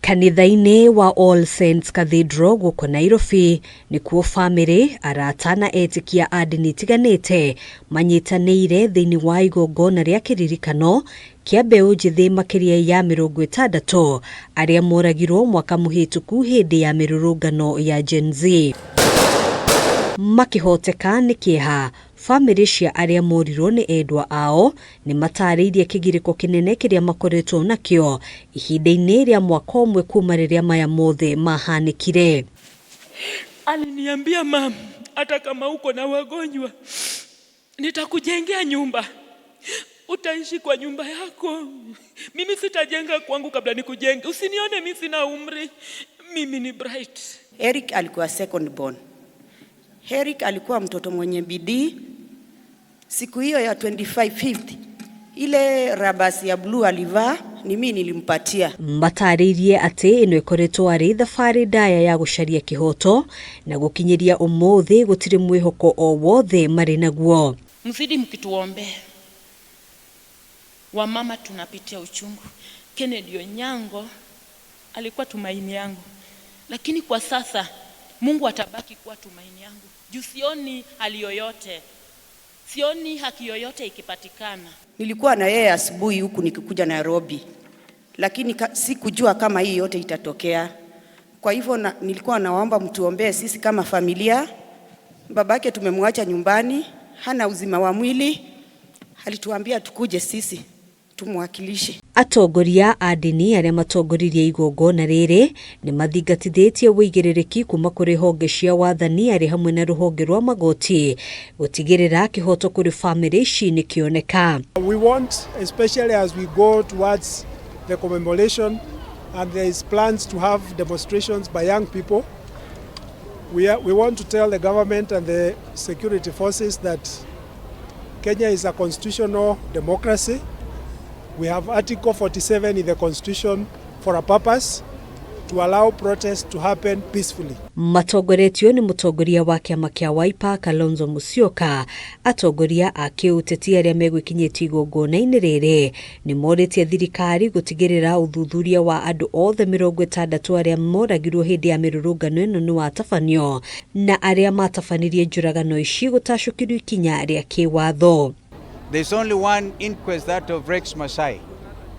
Kanitha-inĩ wa All Saints Cathedral gũkũ Nairobi nĩkuo bamĩrĩ, arata na etĩkia a ndini itiganĩte manyitanĩire thĩinĩ wa igongona rĩa kĩririkano kĩa mbeũ njĩthĩ makĩria ya 60 arĩa moragirwo mwaka mũhĩtũku hĩndĩ ya mĩrũrũngano ya Gen Z. Makĩhoteka nĩ kĩeha, bamĩrĩ cia arĩa morirwo nĩ endwa ao nĩ matarĩirie kĩgirĩko kĩnene kĩrĩa makoretwo nakĩo ihinda-inĩ rĩa mwaka ũmwe kuma rĩrĩa maya mothe mahanĩkire. Aliniambia, mam, hata kama uko na wagonjwa nitakujengea nyumba, utaishi kwa nyumba yako. Mimi sitajenga kwangu kabla nikujenge. Usinione mimi sina umri, mimi ni bright. Eric alikuwa second born. Eric alikuwa mtoto mwenye bidii. Siku hiyo ya 25 ile rabasi ya blue alivaa ni mimi nilimpatia. Matarĩirie atĩ ĩno ĩkoretwo arĩ thabarĩ ndaya ya gũcaria kĩhoto na gũkinyĩria ũmũthĩ gũtirĩ mwĩhoko o wothe marĩ naguo. Mzidi mkituombea, wamama tunapitia uchungu. Kennedy Onyango alikuwa tumaini yangu, lakini kwa sasa Mungu atabaki kuwa tumaini yangu juu sioni hali yoyote, sioni haki yoyote ikipatikana. Nilikuwa na yeye asubuhi huku nikikuja Nairobi, lakini sikujua kama hii yote itatokea. Kwa hivyo nilikuwa naomba mtuombee sisi kama familia. Babake tumemwacha nyumbani, hana uzima wa mwili, alituambia tukuje sisi tumwakilishe. Atongoria a ndini arĩa matongoririe igongona rĩrĩ nĩ mathingatithĩtie wũigĩrĩrĩki kuma kũrĩ honge cia wathani arĩ hamwe na rũhonge rwa magoti gũtigĩrĩra kĩhoto kũrĩ bamĩrĩ ici nĩ kĩoneka. We want, especially as we go towards the commemoration and there is plans to have demonstrations by young people, we want to tell the government and the security forces that Kenya is a constitutional democracy. We have Article 47 in the Constitution for a purpose, to allow protests to happen peacefully. Matongoretio nĩ mũtongoria wa kĩama kĩa Wiper Kalonzo Musyoka, atongoria a kĩũteti arĩa megwĩkinyĩtie igongona-inĩ rĩrĩ nĩ morĩtie thirikari gũtigĩrĩra ũthuthuria wa andũ othe 60 arĩa moragirwo hĩndĩ ya mĩrũrũngano ĩno nĩ watabanio na arĩa matabanirie njũragano ici gũtacũkĩrio ikinya rĩa kĩwatho. There's only one inquest, that of Rex Masai.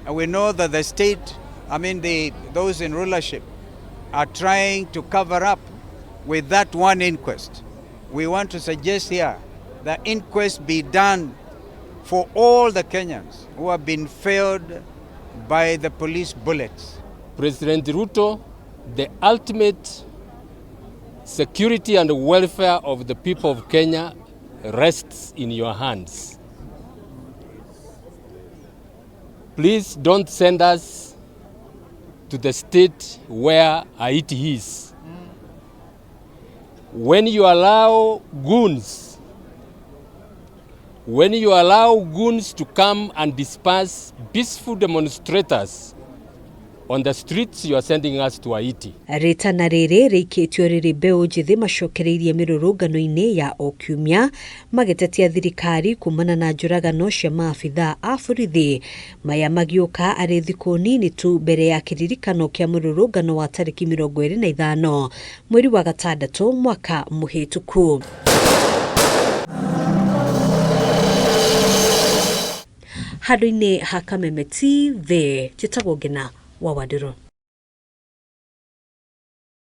And we know that the state, I mean those in rulership, are trying to cover up with that one inquest. We want to suggest here that inquest be done for all the Kenyans who have been failed by the police bullets. President Ruto, the ultimate security and welfare of the people of Kenya rests in your hands. Please don't send us to the state where Haiti is. When you allow goons, when you allow goons to come and disperse peaceful demonstrators on the streets, you are sending us to Haiti. Rĩtana rĩrĩ rĩikĩtio rĩrĩ mbeũ njĩthĩ macokereirie mĩrũrũngano-inĩ ya o kiumia magĩtetia thirikari kumana na njũragano cia maabithaa a borithi. Maya magĩũka arĩ thikũ nini tu mbere ya kĩririkano kĩa mũrũrũngano wa tarĩki 25 mweri wa gatandatũ mwaka mũhĩtũku. Handũ-inĩ ha Kameme TV, njĩtagwo Ngina wa Wandirũ.